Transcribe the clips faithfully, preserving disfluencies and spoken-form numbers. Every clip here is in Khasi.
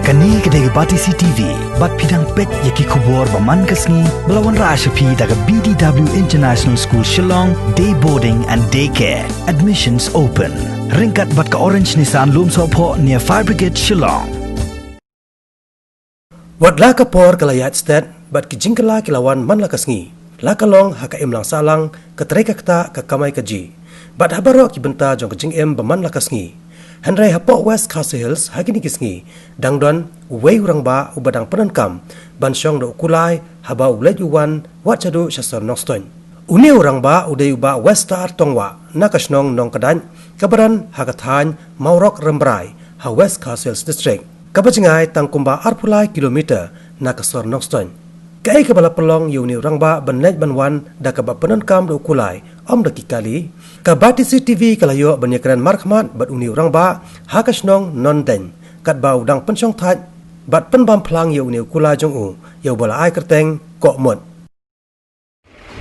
Kane ka dei ka Batesi T V, bad phi dang peit ïa ki khubor ba man ka sngi, ba la wanrah sha phi da ka B D W International School Shillong, Day Boarding and Day Care. Admissions open. Ryngkat bad ka Orange Nissan Lumsohphoh near Fire Brigade Shillong. Wat la ka por ka la ïaid stet, bad ki jingkylla ki la wan man la ka sngi. La ka long ha ka imlang sahlang, ka trei ka ktah, ka kamai kajih. Bad ha baroh ki bynta jong ka jingim ba man la ka sngi. Hynrei hapoh West Khasi Hills ha kine ki sngi, dang don uwei u rangbah uba dang pyndonkam ban shong da u kulai haba u leit u wan wat shaduh sha sor Nongstoiñ. Une u rangbah u dei u Bah Wester Tongwah na ka shnong Nongkdait, kaba don ha ka thaiñ Mawrok Rambrai ha West Khasi Hills District, kaba jngai tang kumba arphew lai kilometer na ka sor Nongstoiñ. Kaei kaba la pynlong ïa une u rangbah ban leit ban wan da kaba pyndonkam da u kulai, ym da ki kali? Ka Batesi T V ka la ïoh ban ïakren markhmat bad une u rangbah ha ka shnong Nongdeng, katba u dang pynshong thait bad pynbam phlang ïa une u kulai jong u, ïa uba la ai kyrteng Kohmut.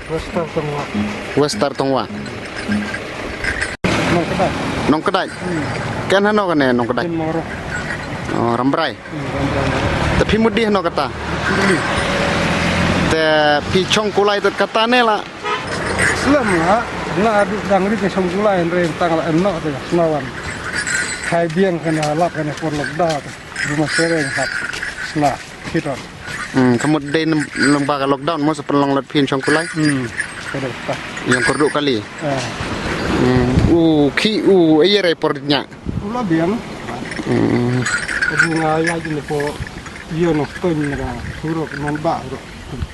Wester Tongwah. Wester Tongwah. Nongkdait. Nongkdait. Hmm. Ken hano kane Nongkdait? Ken Mawrok. Oh, Rambrai. Hmm, Rambrai. Te phi mut dih hano kata? Mut dih. Te phi shong kulai te kata ne la? Slem la. Na adu dang ri ke shong kulai, hynrei tang la em noh te snowan. Khai biang kane halap kane por lockdown te. Buma sereng hap. Sna. Kiton. Hmm, ka mut dei nam, namar ba ka lockdown mo sa pynlong lut phin shong kulai. Hmm. Ka dei ta. Ïong kyrduh kali. Ah. Hmm. U khi u ïa rai por nya. U la biang. Hmm. Ka bunga ïa jin ko ïa no ton na ka surok non ba ro.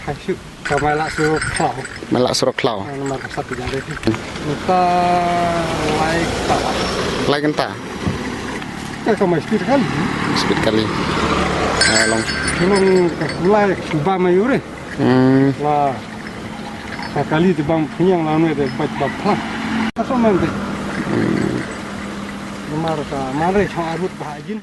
Hai su. Ka mai la surok khlaw. Mai la surok khlaw. Ah, namar ka sat jare. Nta lai ta. Lai kynta. Ka ka mai speed kali. Speed kali. Ah, long. Long ka kulai ka ba mai ure. Hmm. La. Ka kali te bam phunyang la ne te bait ba phlang. Ka so man te. Hmm. Namar ka man re chong arut ba jin.